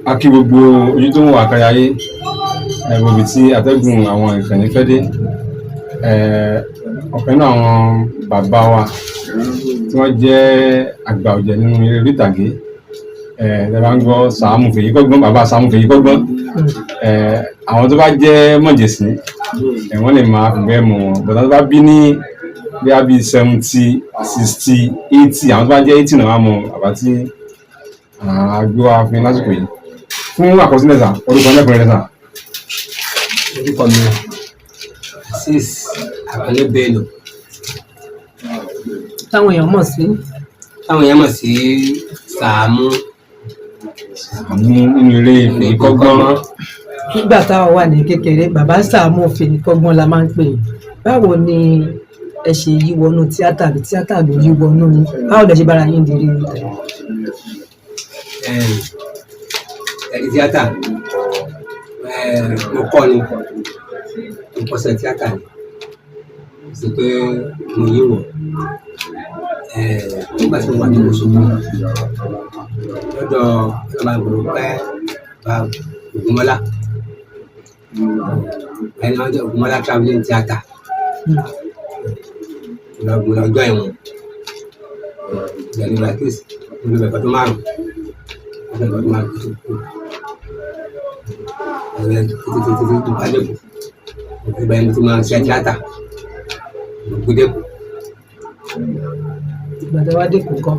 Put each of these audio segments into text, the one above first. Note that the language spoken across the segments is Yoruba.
A kí gbogbo ojú tó ń wà kárí ayé, gbogbo ibi tí atẹ́gùn àwọn ìkànnì fẹ́ dé. Ọ̀kan nínú àwọn bàbá wa tí wọ́n jẹ́ àgbà ọ̀jẹ̀ nínú eré orí ìtàgé, ẹ bá ń gbọ́ Sàámú Fèyíkọ́gbọ́n, bàbá Sàámú Fèyíkọ́gbọ́n, àwọn tó bá jẹ́ mọ̀jẹ̀sín, wọ́n lè máa fi bẹ́ẹ̀ mọ̀ wọn, bọ̀dá tó bá bí ní bí i 70, 60, 80, àwọn tó bá jẹ́ 80 náà wá mọ bàbá tí a gbé wá fún yín lásìkò yìí. Fún àkọsílẹ̀ sà, orúkọ lẹ́kùnrin sà? Orúkọ mi, Azeez Àkànní Bello. Táwọn èèyàn mọ̀ sí? Táwọn èèyàn mọ̀ sí Sàámú. Sàámú nínú eré Fèyíkọ́gbọ́n. Nígbà táwa wà ní kékeré, bàbá Sàámú Fèyíkọ́gbọ́n la máa ń pè é. Báwo ni ẹ ṣe yí wọnú tíátà, àbí tíátà ló yí wọnú yín? Báwo lẹ ṣe bára yín di rí? Ẹ̀rí tíátà, mo kọ́ ni, mo kọ́ṣẹ́ tíátà ni, sí pé mo yí wọ̀. Nígbà tí mo wà ní Òṣogbo lọ́dọ̀ ọlọ́ba ìgbòho pẹ́ bá Ògúnmọ́lá, ẹni wọn jẹ́ Ògúnmọ́lá travelling theatre, mo lọ join wọn ìgbàlódé àkíyèsí. Mo lọ bẹ̀ fọdún 5, mo lọ fọdún 5 tó kú ẹ̀rẹ́ títí títí títí tó bá dẹ́kun. Mo fi bẹ́ẹ̀, mo ti máa ń ṣe tíátà, mo gbé dẹ́kun. Ìgbà tí wàá dẹ́kun kọ́?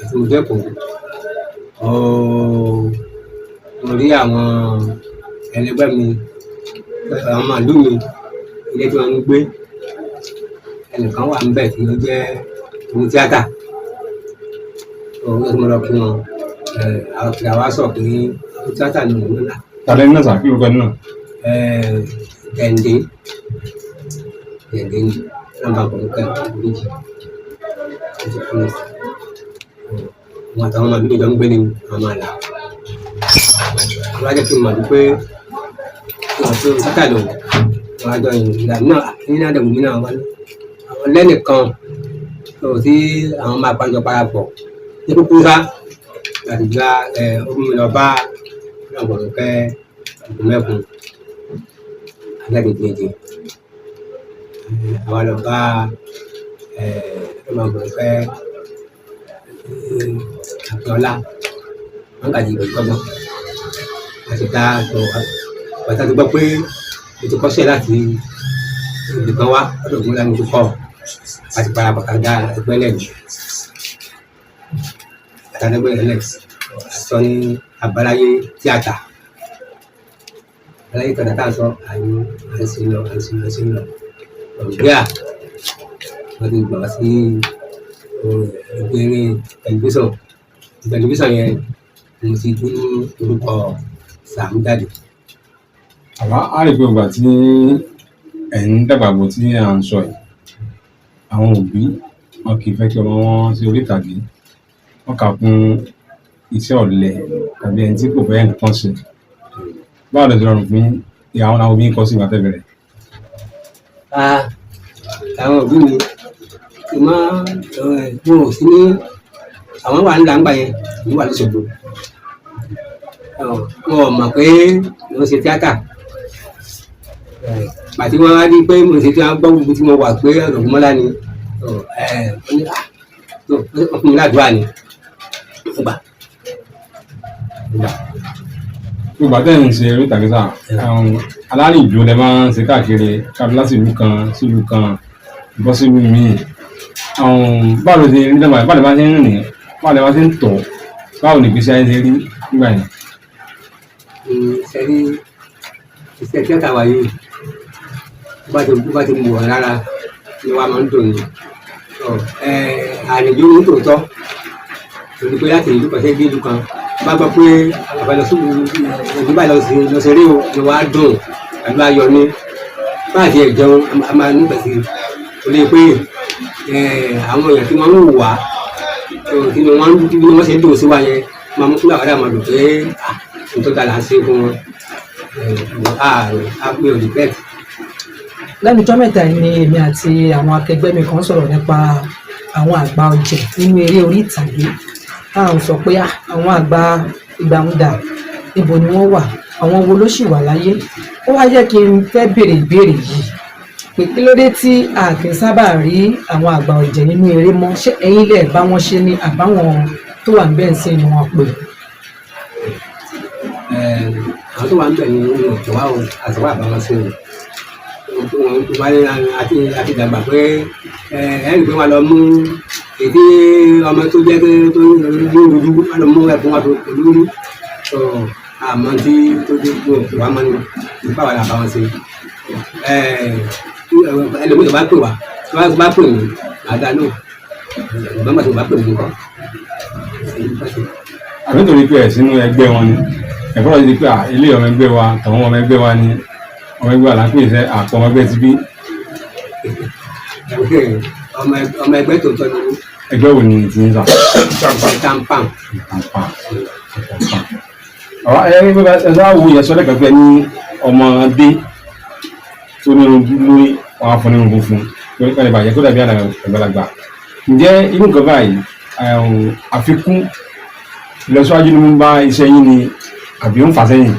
Àti mo dẹ́kun, mo rí àwọn ẹlẹgbẹ́ mi, àwọn màálù mi, ilé tí wọ́n ń gbé, ẹnìkan wà níbẹ̀ tí ó jẹ́ oní tíátà. Òun tó mo lọ kí wọn, àwọn kìlà wa sọ pé oní tíátà ni òun náà. Tàlẹ́ náà sà? Kí lórúkọ náà? Dẹ̀ǹdé, Dẹ̀ǹdé ni nọ́mbà kọ̀ọ̀kan méjì ó ti kú ní wọn, àtàwọn màálù mi jọ ń gbé ní àwọn máa là wọ́n á jẹ́ kí n mọ̀ wípé wọ́n tó tíátà lòun. Wọ́n á jọ ìlànà náà ní náà dẹ̀wù mí náà wọ́n àwọn lẹ́nìkan tó tí àwọn máa pàjọ parapọ̀ ní kúkú sá láti gba omi lọ bá ọlọ́gbọ̀n kẹ́ ògùnmẹ́kun alágbègbè. Àwa lọ bá ọlọ́gbọ̀n kẹ́ Akínọlá, wọ́n gàdí ìgbẹ́kọ̀gbọ́n láti dá tó bàtà tó gbọ́ pé mo ti kọ́ṣẹ́ láti ibì kan wá lọ́dọ̀ Ògúnmọ́lá ní mo ti kọ́ láti parapọ̀ ká dá ẹgbẹ́ lẹ́nu àtàlẹ́gbẹ́ lẹ́nu sọ ní àbáláyé tíátà. Àbáláyé tíátà tá à ń sọ, àyè à ń ṣe lọ, à ń ṣe lọ, à ń ṣe lọ ọ̀gbẹ́à, wọ́n ti gbà wá sí ìgbéré tẹlifíṣàn. Tẹlifíṣàn yẹn mo ti gbé orúkọ Sàámú jáde. Àbá á rí i pé ìgbà tí ẹ̀ ń dàgbà bọ̀ tí à ń sọ yìí, àwọn òbí wọn kì í fẹ́ kí ọmọ wọn sí orí ìtàgé, wọ́n kà kún iṣẹ́ ọ̀lẹ tàbí ẹni tí kò fẹ́ nǹkan ṣe. Báwo ló ti rọrùn fún yín? Ìyàwó làwọn òbí ń kọ sí ìgbà tẹ́ bẹ̀rẹ̀? Àwọn òbí mi ti máa wọn ò sí ní, àwọn wà nílà ńgbà yẹn, èmi wà lóṣogbo. Wọn ò mọ̀ pé mo ń ṣe tíátà. Pàtí wọ́n á rí pé mo ṣe tí wọ́n gbọ́ gbogbo tí mo wà pé ọ̀dọ̀ Ògúnmọ́lá ni, wọ́n ní wọ́n fún mi ládùúrà ni, mo gbà, mo gbà. Gbogbo àtẹ̀ ń ṣe eré ìtàgé sà, alárìnjó lẹ máa ń ṣe káàkiri káàkiri láti ìlú kan sí ìlú kan bọ́ sí ìlú míì. Báwo ló ṣe rí lọ́wọ́? Báwo lè máa ṣe ń rìn? Báwo lè máa ṣe ń tọ̀? Báwo ni ìgbésí ayé ṣe rí nígbà yẹn? Ṣe rí iṣẹ́ tíátà wa yìí, bó bá ti mú ọ lára ni wàá máa ń dùn ní àrìnjó ní tòótọ́, torí pé láti ìlú kan sí ìlú kan, bá gbọ́ pé àbá lọ sí ìlú báyìí, lọ sí eré o, ni wàá dùn pẹ̀lú ayọ̀ ni. Bá àti ẹ̀ jẹun, a máa nífẹ̀ẹ́ sí i torí pé àwọn èèyàn tí wọ́n ń wò wá, tí wọ́n bí wọ́n ṣe ń dùn sí wa yẹn máa mú kí àwọn àdàmọ̀ dùn pé n tó da là ń ṣe fún wọn. Mi ò regret. Lẹ́nu ọjọ́ mẹ́ta yìí ni èmi àti àwọn akẹgbẹ́ mi kan sọ̀rọ̀ nípa àwọn àgbà ọ̀jẹ̀ nínú eré orí ìtàgé, táwọn sọ pé àwọn àgbà Ìgbà ń dà, níbo ni wọ́n wà, àwọn wo ló sì wà láyé? Ó wá jẹ́ kí n fẹ́ béèrè ìbéèrè yìí pé kí ló dé tí a kì í sábà rí àwọn àgbà ọ̀jẹ̀ nínú eré mọ́? Ṣé ẹ̀yin lẹ̀ bá wọn ṣe ni, àbáwọn tó wà níbẹ̀ ń sìn ni wọ́n pè? Àwọn tó wà ń bẹ̀ ni wọn ò wá o, àtàwọn àbáwọn sí o. Wọn wá ní àti dàgbà pé ẹ ẹ rí i pé wọn lọ mú èdè ọmọ tó jẹ́ pé tó ní ojú, wọn lọ mú ẹ̀fọn wọn tó lórí tó àmọ́ tí tó dé wọn ò wá mọ́ ní nípa wà lábáwọn sí. Ẹlòmíì tó bá pè wá, tó bá pè mí àdánù ìgbọ́n tó bá pè mí kọ́. Àbí nítorí pé ẹ̀ sínú ẹgbẹ́ wọn ni ẹ̀fọ́ rẹ̀ ti pé ilé ọmọ ẹgbẹ́ wa, tọ̀hún ọmọ ẹgbẹ́ wa ni, ọmọ ẹgbẹ́ wa là ń pè sẹ́ àpò ọmọ ẹgbẹ́ ti bí. Ọmọ ẹgbẹ́ tó tọ́ ni. Ẹgbẹ́ wo ni ti ń sà? Tampan. Tampan. Àwọn ẹ ẹ sá wo yẹn sọ lẹ́kọ̀ọ́ pé ní ọmọdé tó ní irun dúdú lórí, wọn á fún ní irun funfun lórí pẹ̀lú ìbàjẹ́ kó dàbí àgbàlagbà. Ǹjẹ́ irú nǹkan báyìí àfikún ìlọsíwájú ló ń bá iṣẹ́ yín ni, àbí ó ń fà sẹ́yìn?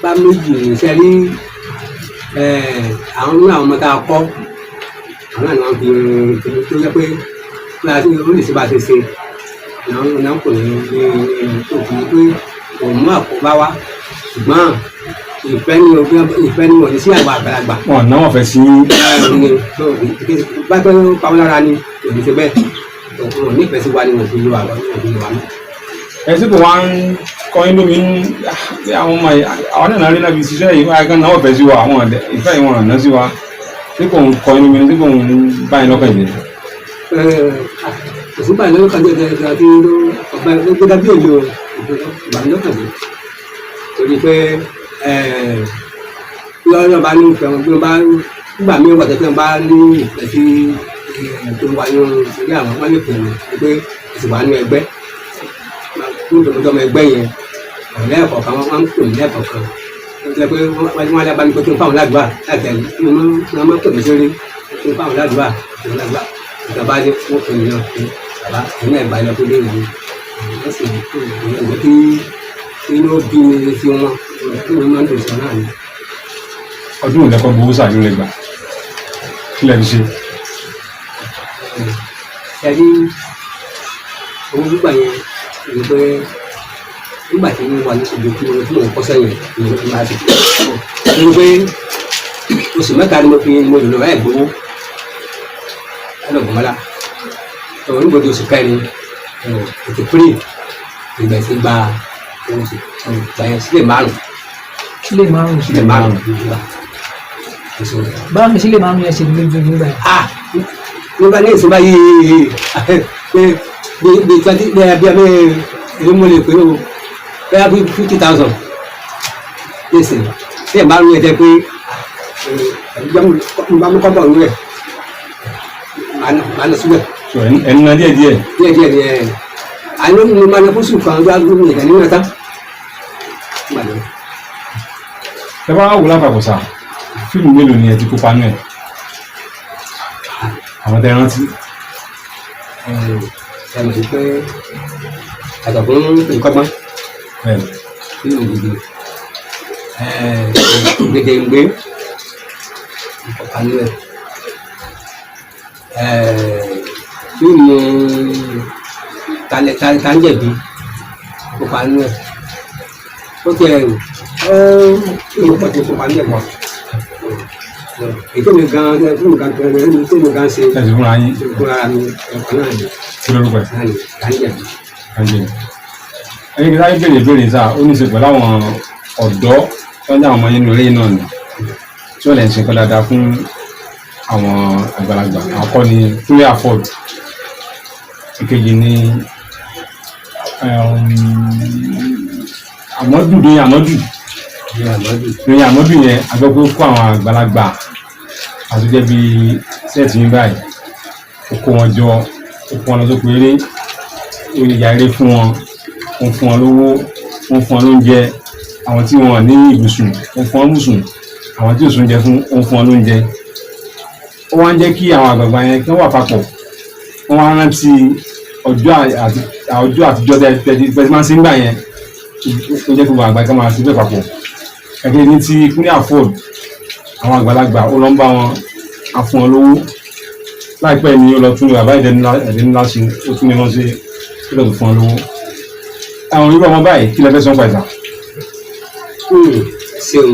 Bá méjì ṣe rí, àwọn nínú àwọn ọmọ tá a kọ́, àwọn náà ni wọ́n fi irun tó jẹ́ pé ó lè ṣe bá a ṣe ṣe náà kò ní ní tó fi pé kò mú àkóbá wá, ṣùgbọ́n ìfẹ́ ní ìfẹ́ ní wọ̀nyí sí àwọn àgbàlagbà. Wọn náà wọ́n fẹ́ sí. Bá tó pamọ́ lára ni kò ní ṣe bẹ́ẹ̀, wọn nífẹ̀ẹ́ sí wa ni wọ́n fi yọ àwọn wọ́n fi yọ wa náà. Ẹ sì kò wá ń kọ́ inú mi ń àwọn ọmọ yìí, àwọn náà rí náà fi ṣiṣẹ́ yìí, wọ́n á kàn náà wọ́n fẹ́ sí wa, àwọn ìfẹ́ yìí wọ́n ràn sí wa, tí kò ń kọ́ inú mi tí kò ń bá yín lọ́kàn jẹ́. Kò sí báyìí lọ́kàn jẹ́ gẹ́gẹ́ bí ọba gbẹ́dá bí èmi ò bá mi lọ́kàn jẹ́, torí pé lọ́yọ̀ bá ní ìfẹ́ wọn bí wọ́n bá nígbà míì wà tẹ́tẹ́ bá ní ìfẹ́ sí tó wà ní orí àwọn, wọ́n lè pè mí pé èsì wà ní ẹgbẹ́ nítorí ọmọ ẹgbẹ́ yẹn lẹ́ẹ̀kọ̀ọ̀kan, wọ́n máa ń pè mí lẹ́ẹ̀kọ̀ọ̀kan ó jẹ́ pé wọ́n lé abáni pé kí n fáwọn ládùúgbà láti ẹ̀ wọ́n máa ń pè mí sórí kí n fáwọn ládùúgbà ládùúgbà ìjọba ní wọ́n pè mí náà pé bàbá ẹ̀yin náà gbà lọ pé léèrè mi, wọ́n sì ń jẹ́ kí inú bí mi sí wọn kí wọ́n máa ń dùn sí wọn náà ni. Ọdún ìlẹ́kọ̀ọ́ gbowó sàdúrà lè gbà kí lè fi ṣe? Ẹ rí owó gbígbà yẹn ni pé nígbà tí mo wà ní ìlú tí mo kọ́ sẹ́yìn ni mo máa ṣe ní pé oṣù 3 ni mo fi mo lò lọ́wọ́ ẹ̀ gbowó lọ́dọ̀ Bùmọ́lá. Ọ̀rọ̀ nígbà tí oṣù 4 ètò pírì ìgbà tí gba oṣù ìgbà yẹn sílẹ̀ 5. Sílẹ̀ 5. Sílẹ̀ 5. Báwo ni sílẹ̀ 5 yẹn ṣe lójú nígbà yẹn? Nígbà ní ìsinmi yìí bí bí twenty bí bí bí èmi mo lè pè o bẹ́ẹ̀ bí 50,000 nísìn tí ẹ̀ bá ń rí ẹ jẹ́ pé mo bá mú kọ́bọ̀ nínú ẹ̀ màá lọ síbẹ̀. Ẹnu náà díẹ̀ díẹ̀. Díẹ̀ díẹ̀ ni ẹ̀ àná mo máa lọ fóṣù kan tó agbóhùn ìgbà nínú ẹ̀ta. Ẹ bá wò lápapọ̀ sá, fíìmù mélòó ni ẹ ti kópa nù ẹ̀? Àwọn tẹ rántí. Ẹ mọ̀ sí pé àtọ̀kùn ìkọ́gbọ́n nínú gbogbo gbẹdẹgbẹ ìkọ̀kanú ẹ̀ fíìmù tàǹjẹ̀bí ìkọ̀kanú ẹ̀ ó ti ẹ̀ ó pọ̀ tó ìkọ̀kanú ẹ̀ pọ̀ ètò mi gan fíìmù gan tó tó mi gan ṣe Ẹ ti fúnra yín. Fúnra mi ẹ̀kọ́ náà ni. Kí lórúkọ ẹ̀? Náà ni tàǹjẹ̀bí. Tàǹjẹ̀bí. Ẹni kí sáré béèrè ìbéèrè sá, ó ní í ṣe pẹ̀lú àwọn ọ̀dọ́ tó ń jẹ́ àwọn ọmọ yín lórí náà ni tí wọ́n lè ń ṣe nǹkan dáadáa fún àwọn àgbàlagbà. Àkọ́kọ́ ni Kúnlé Afod, ìkejì ni Àmọ́dù ní Àmọ́dù ní Àmọ́dù yẹn agbọ́ pé ó kó àwọn àgbàlagbà àti jẹ́ bí sẹ́ẹ̀tì yín báyìí, ó kó wọn jọ, ó kó wọn lọ sóko eré, ó ya eré fún wọn, ó ń fún wọn lówó, ó ń fún wọn lóúnjẹ, àwọn tí wọn ní ibùsùn ó ń fún wọn ibùsùn, àwọn tí ò sóúnjẹ fún ó ń fún wọn lóúnjẹ. Ó wá ń jẹ́ kí àwọn àgbààgbà yẹn kí wọ́n wà papọ̀, wọ́n wá rántí Ọjọ́ ọjọ́ àtijọ́ tẹ máa ń ṣe ń gbà yẹn, ó jẹ́ kí gbogbo àgbà ká máa ṣe bẹ́ẹ̀ papọ̀. Ẹ̀kẹ́ ní ti Kúnlé Afod, àwọn àgbàlagbà ó lọ ń bá wọn, á fún wọn lówó. Láìpẹ́ ni ó lọ tún bàbá Ìdẹ́nilá ṣe, ó tún ní wọ́n ṣe, ó lọ tún fún wọn lówó. Àwọn irú ọmọ báyìí, kí lẹ fẹ́ sọ nípa ìtàn? Ṣeun.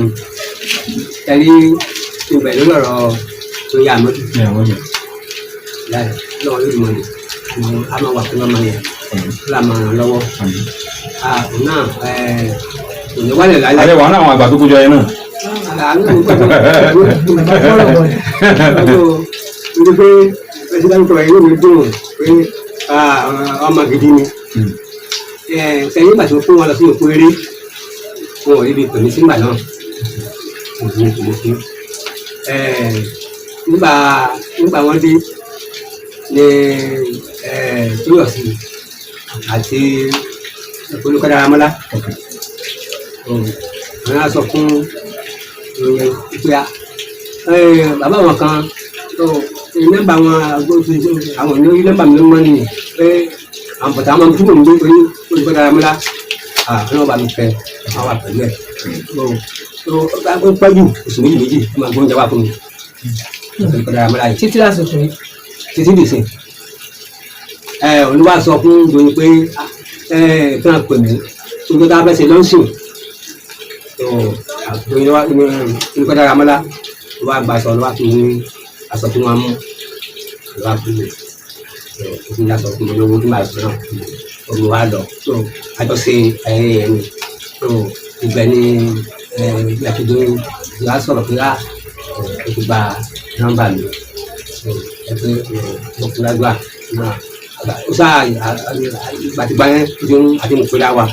Ẹni ìgbà ìlú lọ̀rọ̀ tó yá àmọ́ ní àwọn yẹn. Láì lọ́wọ́ lórí mọ́ni a máa wà fún ọmọ yẹn kí a máa ràn lọ́wọ́. Òun náà òní wálẹ̀ lálẹ́. Alẹ́ wàhálà àwọn àgbà tó kójọ yẹn náà. Bàbá fọ́rọ̀ wọlé. Ní pé pẹ́sidẹ́ntì rẹ̀ yóò mi dùn pé ọmọ gidi ni. Sẹ́yìn ìgbà tí mo fún wọn lọ sí òkú eré, wọn ò rí ibi pèmí sígbà náà, wọn ò rí ibi pèmí sí. Nígbà wọn dé ní Tóyọ̀sí àti Olùkọ́dáramọ́lá, wọn á sọ fún ìròyìn pé bàbá wọn kan tó nọ́mbà wọn, àwọn ní nọ́mbà mi ló mọ́ ni pé àwọn bọ̀tà àwọn tí mò ń gbé torí Olùkọ́dáramọ́lá àwọn ọba mi fẹ́ àwọn wà pẹ̀lú ẹ̀ tó ó pẹ́ jù oṣù méjì méjì ó máa gbóúnjẹ wá fún mi, Olùkọ́dáramọ́lá yìí. Títí lásìkò yìí? Títí dìsìn. Ẹ olúwa sọ fún Doyin pé ẹ kí wọn pè mí tó tó tá a fẹ́ ṣe lọ́sùn tó Doyin wá Olùkọ́dáramọ́lá ló wá gba aṣọ, ló wá fún mi ní aṣọ tí wọ́n mú, ló wá fún mi tó o fi ní aṣọ fún mi lówó tí màá sọ náà omi wa lọ tó àjọṣe ayẹyẹ yẹn ni. Tó ibẹ̀ ni ẹ bí a ti Doyin ló wá sọ̀rọ̀ pé a ó ti gba nọ́mbà mi ẹ pé mo fún lágbà náà ó sáà gbàtìgbà yẹn ó ti ń àti ń pera wa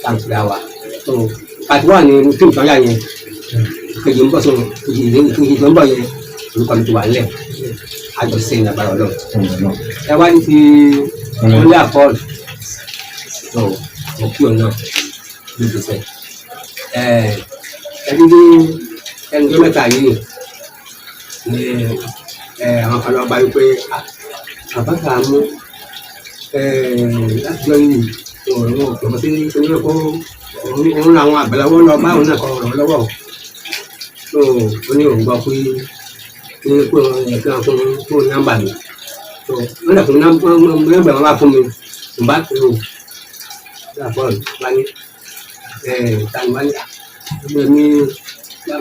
tá ń pera wa tó pàtó wà ní fíìmù tó ń yà yẹn kejì ń bọ̀ sọ̀rọ̀ kejì tó ń bọ̀ yẹn orúkọ mi ti wà nílẹ̀ àjọṣe ní agbára Ọlọ́run. Ẹ wá ní ti Kúnlé Afod tó mo kí òun náà ní ìgbésẹ̀ ẹ ẹni ní ẹni tó mẹ́ta yìí ni àwọn kan lọ bá yí pé bàbá Sàámú láti jọ yìí òun ò pọ̀ sí onílé kó òun làwọn àgbàlagbọ́ lọ bá òun náà kọ ọ̀rọ̀ lọ́wọ́ tó ó ní òun gbọ́ pé ní kó ẹ kí wọn fún fún nọ́mbà mi tó wọn lè fún nọ́mbà wọn bá fún mi mo bá pè ó láàbọ̀ wá ní tani wá ní ẹgbẹ́ mi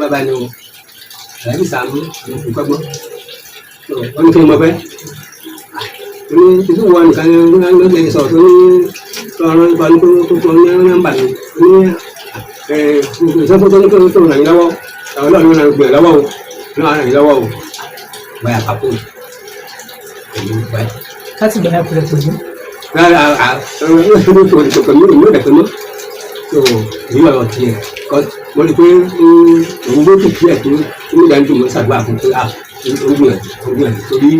bá bá ní o Àlàbí Sàámú àwọn òkú gbọ́gbọ́ tó wọ́n ní kí ni mo fẹ́ ní ìlú wọn nìkan ní ló lè sọ̀rọ̀ tó ní tọrọ nípa ní kó tó ní nọ́mbà mi ní ìsọfún tó ní kó tó ràn yín lọ́wọ́ àwọn ọlọ́run ràn gbìyànjú lọ́wọ́ o náà ràn yín lọ́wọ́ o báyà kápò pẹ̀lú báyà. Káàtì gbà yà kúrẹ̀ pẹ̀lú. Rárá kò pẹ̀lú ìlú rẹ̀ pẹ̀lú tó èyí ọ̀rọ̀ tiẹ̀ kọ́ mo rí i pé òun gbé kìkì ẹ̀ tó ní ìdánidò mo ṣàdúrà fún pé ó gbìyànjú ó gbìyànjú torí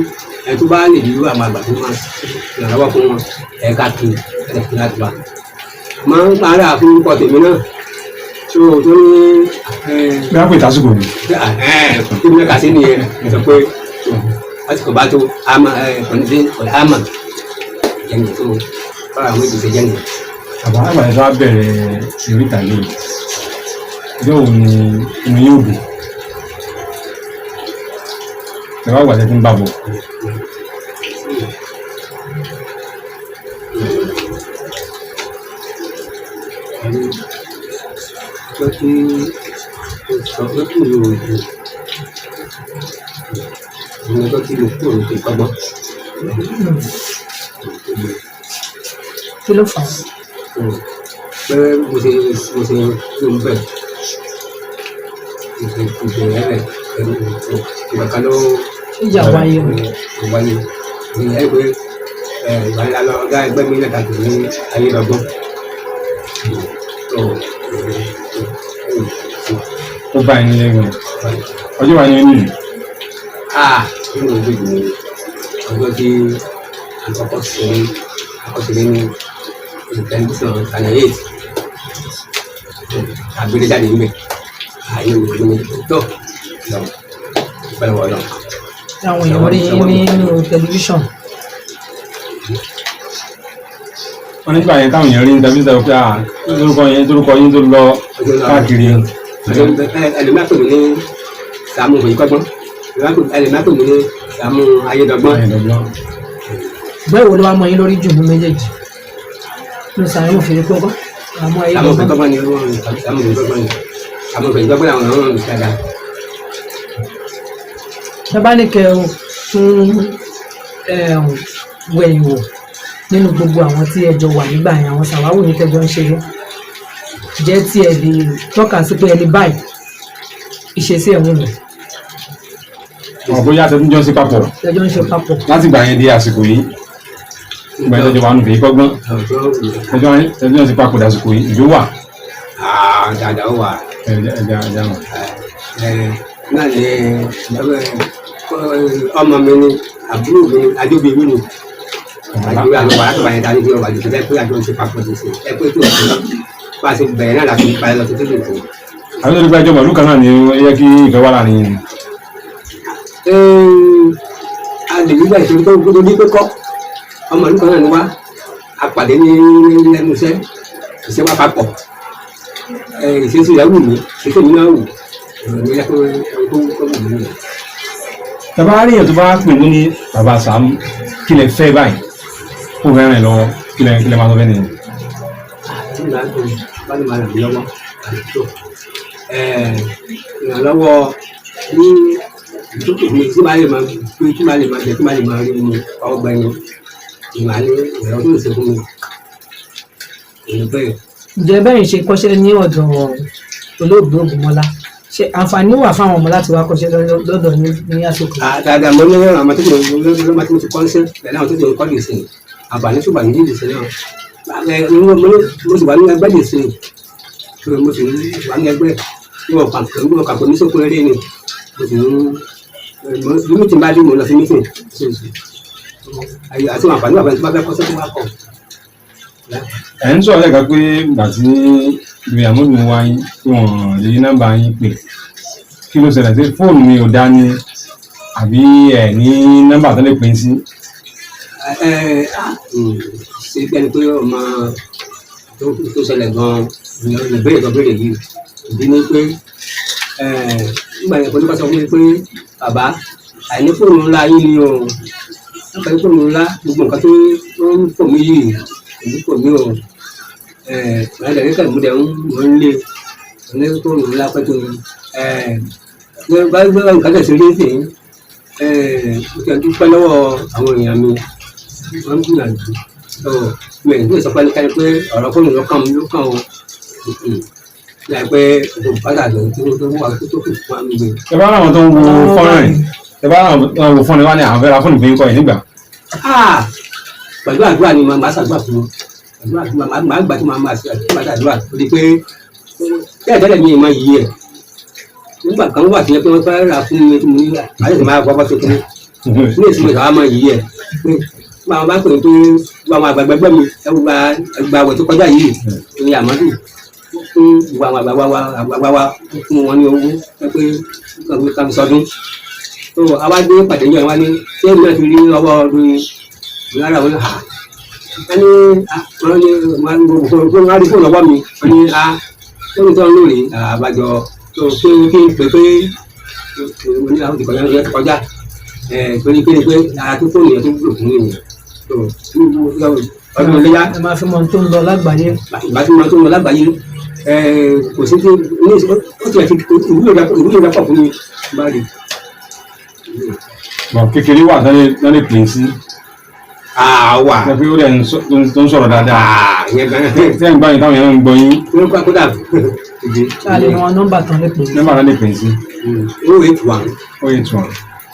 ẹ̀ tó bá lè dúró àwọn àgbà tó máa ìrànlọ́wọ́ fún wọn ẹ̀ ká tu ẹ̀ fún láti wá. Máa ń para fún orúkọ tèmi náà tó tó ní Bí wọ́n pè tásìkò ni. Kí ni kà sí nìyẹn mo sọ pé lásìkò bá tó àmà kọ̀ǹdé àmà jẹ́nì tó bára àwọn ìgbésẹ̀ jẹ́nì. Bàbá àgbà yẹn bá bẹ̀rẹ̀ eré ìtàgé yìí, ọjọ́ wo ni inú yóò dùn? Bàbá àgbà tẹ ti ń bá bọ̀. Ọjọ́ tí mo sọ ọjọ́ tí mi ò dùn ní ọjọ́ tí mo kúrò ní ìpamọ́. Kí ló fà á? Pé mo ṣe tó ń bẹ̀ mo ṣe ìbẹ̀rẹ̀ rẹ̀ ìgbà kan ló Ìjà wáyé o. Kò wáyé ní ẹ pé ìgbà ńlá lọ ọ̀gá ẹgbẹ́ mi lẹ́ka tó ní ayé lọ́gbọ́n tó Ó bá ẹni lẹ́nu. Ọjọ́ wa ni ẹni yìí. Nínú ìlú ìlú ọjọ́ tí àkọ́kọ́ ṣeré àkọ́kọ́ ṣeré ní oṣù tẹlifíṣàn channel 8 àgbélé jáde níbẹ̀ ààyè òwe ní tó lọ ìpẹ́lẹ̀ wọ̀ lọ. Àwọn èèyàn rí yín nínú tẹlifíṣàn. Wọ́n nígbà yẹn táwọn èèyàn rí ní tàbí sọ pé à lórúkọ yẹn, torúkọ yín tó lọ káàkiri. Ẹlòmíà pè mí ní Sàámú Fèyíkọ́gbọ́n, ẹlòmíà pè mí ní Sàámú Ayédọ́gbọ́n. Ayédọ́gbọ́n. Bẹ́ẹ̀ wo ló wá mọ yín lórí jù ní méjèèjì ní Sàámú Fèyíkọ́gbọ́n, Sàámú Sàámú Ayédọ́gbọ́n? Fèyíkọ́gbọ́n ni wọ́n, Sàámú Fèyíkọ́gbọ́n ni, Sàámú Fèyíkọ́gbọ́n làwọn ọ̀rọ̀ mi dáadáa. Tẹ́ bá ní kẹ́ ẹ tún wẹ̀yìn wò nínú gbogbo àwọn tí ẹ jọ wà nígbà yẹn, àwọn sàwáwò yín tẹ́jọ ń ṣeré, jẹ́ tí ẹ lè tọ́ka sí pé ẹni báyìí ìṣesí ẹ̀ wù mí? Ọ̀ bóyá tẹ́tún jọ sí papọ̀. Tẹ́jọ ń ṣe papọ̀. Láti ìgbà yẹn di àsìkò yìí, ìgbà yẹn tẹ́jọ wà nù Fèyíkọ́gbọ́n, tẹ́tún jọ sí papọ̀ dàsìkò yìí, ìjó wà. Dáadáa, ó wà. Ẹja ẹja ẹja mọ̀. Náà ni ọmọ mi ni, àbúrò mi ni, àjọbí mi ni, àjọbí àwọn wàhálà tó bá yẹn dání bí ọwà jù bẹ́ẹ̀ pé àjọ ń ṣe papọ̀ ní sí ẹ pé tó o bá a ṣe bẹ̀rẹ̀ náà láti parí lọ títí lè fún. Àbí torí pé ẹjọ́ mọ̀lú kan náà ni ó yẹ kí ìfẹ́ wà láàrin yín ni? A lè nígbà ìṣòro tó gbogbo ní pé kọ́ ọmọ ìlú kan náà ni wá, a pàdé ní lẹ́nu iṣẹ́, iṣẹ́ wa papọ̀. Ìṣesí rẹ̀ wù mí, ìṣesí mi náà wù mí, yẹ kó tó wù mí nìyẹn. Tàbá rí èèyàn tó bá pè mí ní bàbá Sàámú, kí lẹ fẹ́ báyìí kó fẹ́ rìn lọ́wọ́, kí lẹ máa sọ fẹ́ nìyẹn? Bá ní máa ràn mí lọ́wọ́ àdúgbò, ìrànlọ́wọ́ ní ìdókòwò mi tí màá lè máa gbé, tí màá lè máa jẹ, tí màá lè máa rí mu ọgbà ẹni ìmàá ní ìrànlọ́wọ́ tó lè ṣe fún mi èyí bẹ́ẹ̀. Ǹjẹ́ bẹ́ẹ̀ ṣe kọ́ṣẹ́ ní ọ̀dọ̀ olóògbé Ògúnmọ́lá, ṣe àǹfààní wà fáwọn ọmọ láti wá kọ́ṣẹ́ lọ́dọ̀ yín ní àsìkò yìí? Dáadáa, mo ní àwọn tó ti mo ní tí mo ti kọ́ ṣẹ́ pẹ̀lú àwọn tó ti kọ́ lè sìn, àǹfààní tó wà ní ìlú sí náà. Mo sì wà ní ẹgbẹ́ lè sìn, mo sì wà ní ẹgbẹ́ ní wọn kà pé mi sókun eré ni mo sì ń mo bí meeting bá dé, mo lọ sí meeting àti àǹfààní wà fún ẹni tó bá fẹ́ kọ́ sẹ́kọ̀ọ́ wá kọ́. Ẹ̀ ń sọ̀rọ̀ lẹ́ẹ̀kan pé ìgbà tí ìgbéyàwó mi wá yín tí wọ́n rí nọ́mbà yín pè, kí ló ṣẹlẹ̀? Sí fóònù mi ò dá ní àbí ẹ̀ ní nọ́mbà tó lè pè é sí? Ẹ ṣe bí ẹni pé ọmọ tó ṣẹlẹ̀ gan-an ìbéèrè tó béèrè yìí, ìdí ni pé nígbà yẹn pẹ̀lú bá sọ fún mi pé bàbá àìní fóònù ńlá yín ni o, àìní fóònù ńlá, gbogbo nǹkan tó ń fò mí yìí kò ní fò mí o. Ìrìnàjò ní kàìmú dẹ̀ ń mò ń lé ní fóònù ńlá pẹ́ tó bá gbé nǹkan tẹ̀sí rí sí. Mo ti dúpẹ́ lọ́wọ́ àwọn èèyàn mi, wọ́n ń gbìyànjú tó mi ò ní sọ pé ẹnikẹ́ni pé ọ̀rọ̀ fóònù ló kàn mí ló kàn o láì pé bùkátà ló tó tó wà tó tó kù fún mi gbé. Ẹ bá láwọn tó ń wo fọ́nrán yìí, ẹ bá láwọn tó ń wo fọ́nrán wá ní àwọn fẹ́ ra fóònù fún yín kọ́ yìí nígbà. Pẹ̀lú àdúrà ni màá ṣàdúrà fún wọn, pẹ̀lú àdúrà màá gbà tí màá máa ṣe àdúrà torí pé tẹ́lẹ̀ tẹ́lẹ̀ mi ì máa yí ẹ̀ nígbà kan wà tí wọ́n fẹ́ rà fún mi tí mo ní àti máa gbọ́ bá tuntun ní ìsinmi ìgbà máa yí ẹ̀ pé báwọn bá pè é pé báwọn àgbàgbà ẹgbẹ́ mi ẹgbà ẹgbà àwẹ̀ tó kọjá yìí ní àmọ́dù fún gbogbo àwọn àgbàgbà wa, àgbàgbà wa fún wọn ní owó ẹ pé kàmi sọdún tó àwa dé pàdé yẹn wá ní ṣé èmi náà ti rí ọwọ́ ọdún ìyára wọn hà wọ́n ní wọ́n ní wọ́n rí fóònù ọwọ́ mi, wọ́n ní a fóònù tó ń lò rí àbájọ tó kí kí n pè pé mo ní àwọn ti kọjá ti kọjá ẹ torí pé pé ara tó fóònù yẹn tó wúlò fún ènìyàn tó ọdún iléyà. Ẹ máa fi mọ ohun tó ń lọ lágbàáyé. Ìgbà tí mo tó ń lọ lágbàáyé ẹ kò sí tí ní ó tilẹ̀ fi ìwúlò rẹ̀, ìwúlò rẹ̀ pọ̀ fún mi bá rí. Bọ̀ kékeré wà tán lè pè é sí. Àwa. Ṣé pé ó dẹ̀ tó ń sọ̀rọ̀ dáadáa? Ìyẹn gan-an. Tí ẹ̀ ń gbọ́ yín, táwọn èèyàn ń gbọ́ yín. Ló kọ́ kódà ìdí. Ṣáà lè wọn nọ́mbà tán lè pè é? Nọ́mbà tán lè pè é sí. 081 081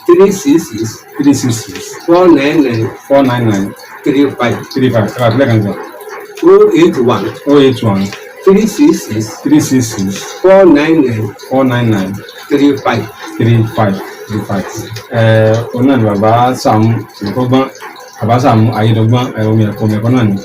366 366 499 499 35 35. Ẹ bá tilẹ̀ kan sọ. 081 081 366 366 499 499 35. 35 35. Ẹ òun náà ni bàbá Sàámú Ìkọ́gbọ́n, bàbá Sàámú Ayédọ́gbọ́n. Ẹ omi ẹ̀kọ́, omi ẹ̀kọ́ náà ni.